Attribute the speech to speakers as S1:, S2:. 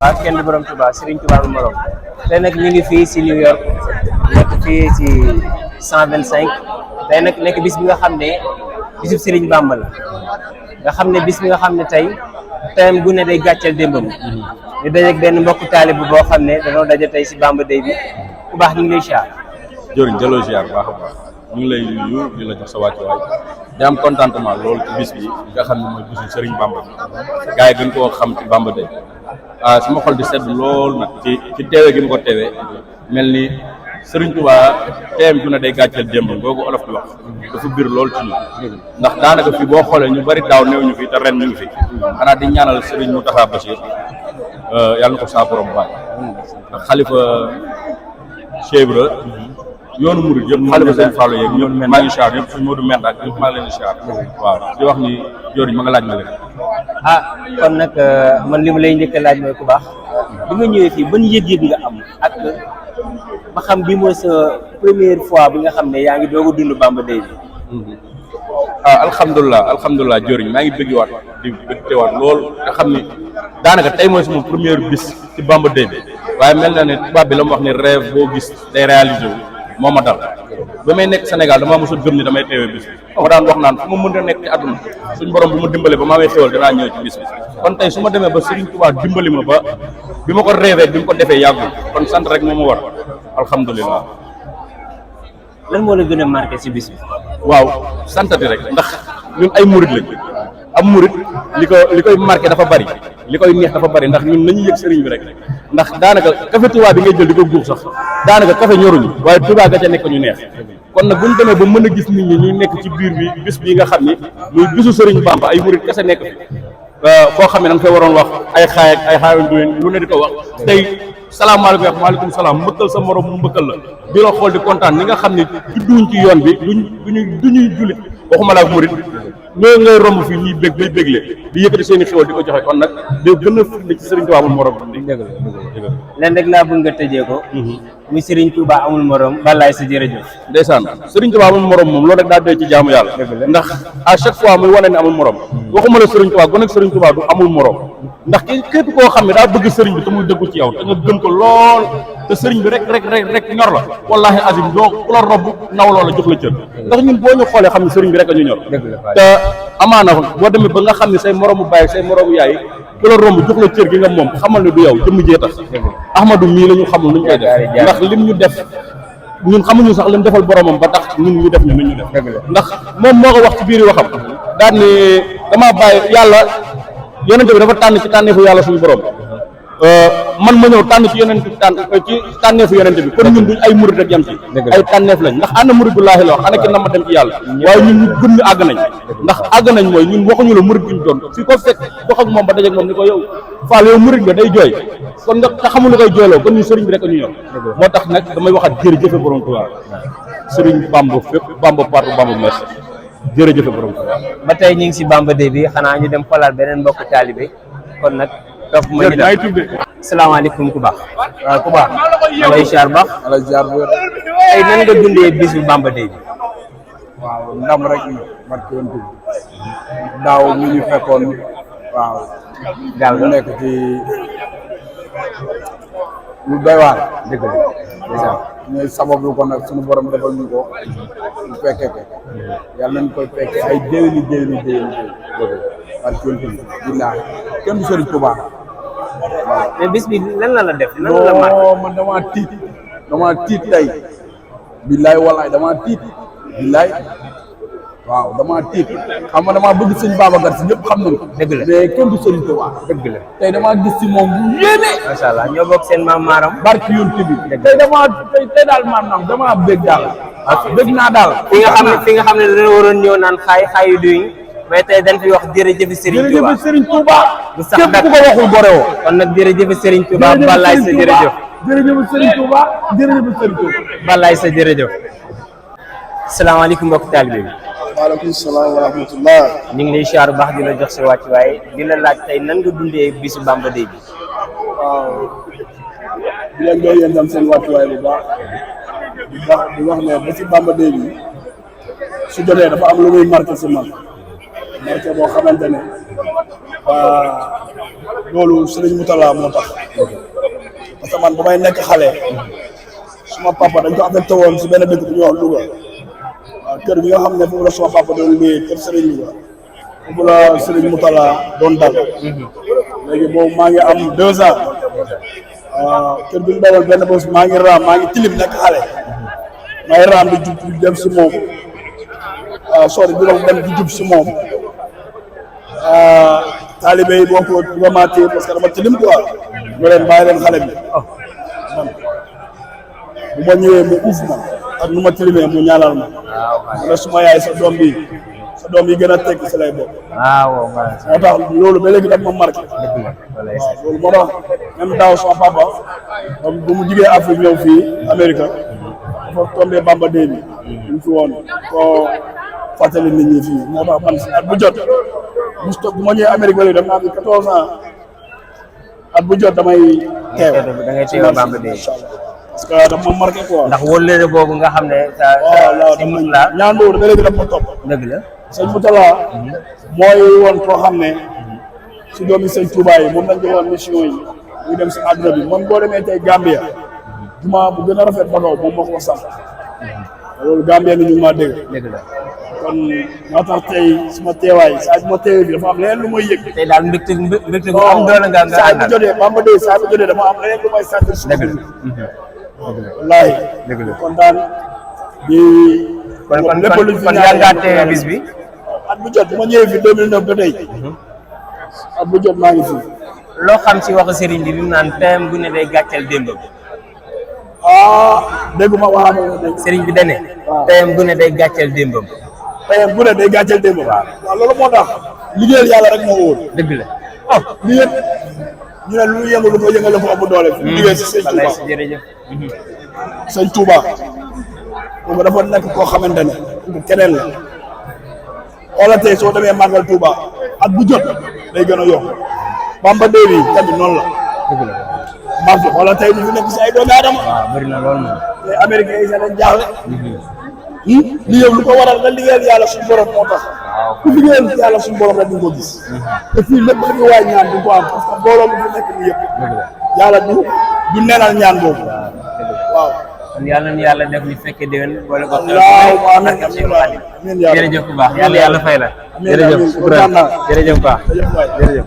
S1: waaw kenn du borom Touba Serigne Touba bu morom tey nag ñu ngi fii si New York nekk fii si 125 tey nag nekk bis bi nga xam ne bisub Serigne Bamba la nga xam ne bis bi nga xam ne tey teyam gu ne day gàcceel démbam ñu dajeeg benn mbokku taalib boo xam ne dañoo daje tey si Bamba Day bi ku baax ñu ngi lay ziar.
S2: jëriñ jëloo ziar baax a baax ñu ngi lay nuyu di la jox sa wàccuwaay di am contentement loolu ci bis bi nga xam ne mooy bisu Serigne Bamba bi gars yi gën koo xam ci Bamba Day sama xol di sedd lool nag ci teewe gi mu ko teewee mel ni Serigne Touba teem ju ne day gàcceel démbam boobu olof di wax dafa biir lool ci ñu ndax daanaka fii boo xoolee ñu bari daaw néew ñu fi te ren ñu ngi fi xanaa di ñaanal Serigne Mountakha Bachir yàlla na ko saa borom baax ak xalifa Cheikh Ibra yoonu murid yëpp xalifa seen Fallou yeeg ñoom maa ngi siyaar yëpp suñu Modou Menda ak ñëpp maa ngi leen di siyaar waaw di wax ni joriñ ma nga laaj ma leen
S1: kon nag man li ma lay njëkk a laaj mooy ku baax bi nga ñëwee fii ban yëg-yëg nga am ak ba xam bi mooy sa première fois bi nga xam ne yaa ngi doog a dund Bamba Day bi
S2: alhamdulilah joriñ maa ngi bëgg waat di teewaat lool nga xam ni daanaka tey mooy sama première bis ci Bamba Day bi waaye mel na ne tubaab bi la mu wax ni rêve boo gis day réalisé wu moo ma dal ba may nekk Sénégal damaa mos a gëm ni damay teewee bis bi ma daan wax naan fu ma mën a nekk ci àdduna suñ borom bu ma dimbale ba ma amee xéwal danaa ñëw ci bis bi kon tey su ma demee ba Serigne Touba dimbali ma ba bi ma ko rêvé bi ma ko defee yàggul kon sant rek moo ma war alhamdulilah.
S1: lan moo la gën a marqué ci bis bi.
S2: waaw santati rek ndax ñun ay murit lañ am murit li koy marqué dafa bari li koy neex dafa bari ndax ñun nañu yëg sëriñ bi rek ndax daanaka café Touba bi ngay jël di ko guux sax daanaka café ñoruñu waaye Touba ga ca nekk ñu neex kon nag bu ñu demee ba mën a gis nit ñi ñuy nekk ci biir bi bis bii nga xam ni muy bisu sëriñ Bamba ay murit kese nekk fi foo xam ne da nga fay waroon wax ay xaay ak ay xaayanduween lu ne di ko wax tey salaamaaleykum wax maaleykum salaam mbëkkal sa morom mu mbëkkal la di la xool di kontaan ni nga xam ne judduñ ci yoon bi duñuy jullit waxuma laa murit ñoo ngay romb fii ñuy bég bay bégle di yëkkati seen i xéwal di ko joxe kon nag day gën a firnde ci Serigne Touba amul morom
S1: leen rek laa bëgg nga tëjee ko muy Serigne Touba amul morom balaay sa jërëjëf
S2: ndeysaan Serigne Touba amul morom moom loolu rek daa doy ci jaamu yàlla ndax à chaque fois muy wane ne amul morom waxuma la Serigne Touba gon ak Serigne Touba du amul morom ndax képp koo xam ne daa bëgg Serigne bi te muy dëggu ci yow te nga gën ko lool te Serigne bi rek ñor la wallahi azim doo ku la robb naw loola jox la cër ndax ñun boo ñu xoolee xam ne Serigne bi rek a ñu ñor te amaana boo demee ba nga xam ne say moroomu baay say moroomu yaay ku la romb jox la cër gi nga moom xamal ne du yow jëmm jee tax Ahmadou mii la ñu xamul nuñ koy def ndax lim ñu def ñun xamuñu sax lim defal boromam ba tax ñun ñu def ñu nu ñu def ndax moom moo ko wax ci biir waxam daan ne damaa bàyyi yàlla yonente bi dafa tànn ci tànneefu yàlla suñu borom man ma ñëw tànn ci tànneefu yonente bi kon ñun duñ ay murid rek yam ci ay tànneef lañ ndax ana muridullaahi la wax ana ki na ma dem ci yàlla waaye ñun ñu gëm ñu àgg nañ ndax àgg nañ mooy ñun waxuñu la murid buñ doon fi ko fekk dox ak moom ba dajeeg moom ni ko yow Fall yow murid nga day jooy kon nga te xamul lu koy jooyloo kon ñun sëriñ bi rek a ñu ñor moo tax nag damay waxaat jërëjëfe borom Tuubaa sëriñ Bamba fépp Bamba partout Bamba merci jërëjëfe borom Tuubaa
S1: ba tey ñu ngi si Bamba Day bi xanaa ñu dem xoolaat beneen mbokk taalibe kon nag topp ma ñu dem salaamaaleykum ku baax.
S3: waaw ku baax.
S1: alay ziar baax.
S3: alay ziar bu wér.
S1: tey nan nga dundee bisu Bamba Day bi.
S3: waaw ndam rek na barke yonent bi daaw mu ñu fekkoon waaw.
S1: gaal
S3: mu nekk ci lu doy waar.
S1: dëgg la.
S3: waaw ñooy sabablu ko nag suñu borom defal ñu ko ñu fekkee ko yàlla nañ koy fekkee ay déwéni barke yonent bi billaahi kenn du Sëriñ Tuubaa. waaw
S1: mais bis bi lan la def lan la marqué.
S3: man damaa tiit tey billaay walaay damaa tiit billaay waaw damaa tiit xam nga damaa bëgg sëñ Babacar Si ñëpp xam nañ ko.
S1: dëgg la
S3: mais kenn du Sëriñ Tuubaa.
S1: dëgg la
S3: tey damaa gis ci moom bu yéeme.
S1: macha allah ñoo bokk seen maam maaram.
S3: barki yoon bi tey tey daal maanaam damaa bëgg daal. bëgg naa daal.
S1: fi nga xam ne dana waroon ñëw naan xaay yu duñ mais tey dañ fi wax jërëjëf Serigne Touba
S3: jërëjëf Serigne Touba.
S1: bu sax
S3: képp ku ko waxul borewoo.
S1: kon nag jërëjëf Serigne Touba balaay sa jërëjëf.
S3: jërëjëf Serigne Touba jërëjëf Serigne Touba.
S1: balaay sa jërëjëf. salaamaaleykum mbokk taalibe bi.
S4: waaleykum salaam wa rahmatullah.
S1: ñu ngi lay siyaar bu baax di la jox sa wàccuwaay di la laaj tey nan nga dundee bisu Bamba Day bi.
S4: waaw di leen doon yéen tam seen wàccuwaay bu baax di wax ne ba si Bamba Day bi su jotee dafa am lu muy marqué si man marqué boo xamante ne loolu Serigne Moutala moo tax parce que man ba may nekk xale suma papa dañ ko affecté woon si benn dëkk bu ñuy wax Louga waaw kër gi nga xam ne foofu la suma papa doon luyee kër Serigne Louga foofu la Serigne Moutala doon dal léegi boobu maa ngi am 2 ans kër gi ñu dawal benn bés maa ngi raam maa ngi tilim nekk xale may raam di jub di dem si moom sori di dem di jub si moom taalibe yi boo ko vraiment téye parce que dama tilim quoi ñu leen bàyyi leen xale bi man bu ma ñëwee mu uuf ma ak nu ma tilimee mu ñaanal ma wala suma yaay sa doom yi gën a tekki si lay bokk
S1: waaw
S4: moo tax loolu ba léegi daf ma marqué waaw loolu moo tax même daaw sama papa bu mu jigee Afrique ñëw fii Amérique dafa tombé Bamba Day bi ñu fi woon ko fàttali nit ñi fii moo tax man at bu jot bu ma ñëwee Amérique ba léegi dama am 14 ans at bu jot damay teew
S1: da ngay teew Bamba Day
S4: parce que dafa ma marqué quoi.
S1: ndax wóllëre boobu nga xam ne.
S4: waaw
S1: sëñ Moutala
S4: ñaan boobu ba léegi dafa ma topp.
S1: dëgg la
S4: sëñ Moutala mooy woon koo xam ne si doomi sëñ Touba yi moom lañ joxoon mission yi muy dem si àdduna bi man boo demee tey Gambia juma bu gën a rafet ba kaw moom moo ko samp loolu Gambia ni ñu maa dégg.
S1: dëgg la
S4: kon moo tax tey suma teewaay saa su ma teewee bi dafa am leneen lu may yëg.
S1: tey daal mbégte bu am doole nga
S4: saa bu jotee Bamba Day saa bu jotee dafa am leneen lu may sant si.
S1: dëgg la
S4: wallaahi
S1: dëgg la
S4: kontaan di.
S1: kon yaa ngaa teewee bis bi.
S4: at bu jot bu ma ñëwee fi 2009 ba tey at bu jot maa ngi fi.
S1: loo xam ci waxu Serigne bi mu naan teyam bu ne day gàcceel démbam.
S4: dégguma waxaat
S1: Serigne bi dane teyam bu ne day gàcceel démbam.
S4: teyam bu ne day gàcceel démbam. waaw loolu moo tax liggéeyal yàlla rek moo wóor.
S1: dëgg la.
S4: li yëpp ñu ne lu yëngu lu ko yëngal ko ëpp doole. fi mu liggéey si sëñ Touba
S1: jërëjëf.
S4: sëñ Touba kooku dafa nekk koo xamante ne keneen la. xoolal tey soo demee màggal Touba at bu jot day gën a yokk Bamba Day bi tamit noonu la.
S1: dëgg la.
S4: Màgg xoolal tey ñu fi nekk si ay doomi aadama.
S1: waaw bëri na lool moom.
S4: te américain yi sax dañ jaaxle. li yow lu ko waral nga liggéeyal yàlla suñu borom moo tax. ku liggéeyal yàlla suñu borom rek di nga ko gis. te fii lépp lu ñu waay ñaan di ko am parce que mbooloo mi fi nekk nii yëpp. yàlla du neenal ñaan boobu. waaw.
S1: kon yàlla na yàlla def ñu fekkee déwén boole ko.
S4: waaw amiin
S1: jërëjëf bu baax yàlla fay la. jërëjëf jërëjëf bu baax jërëjëf.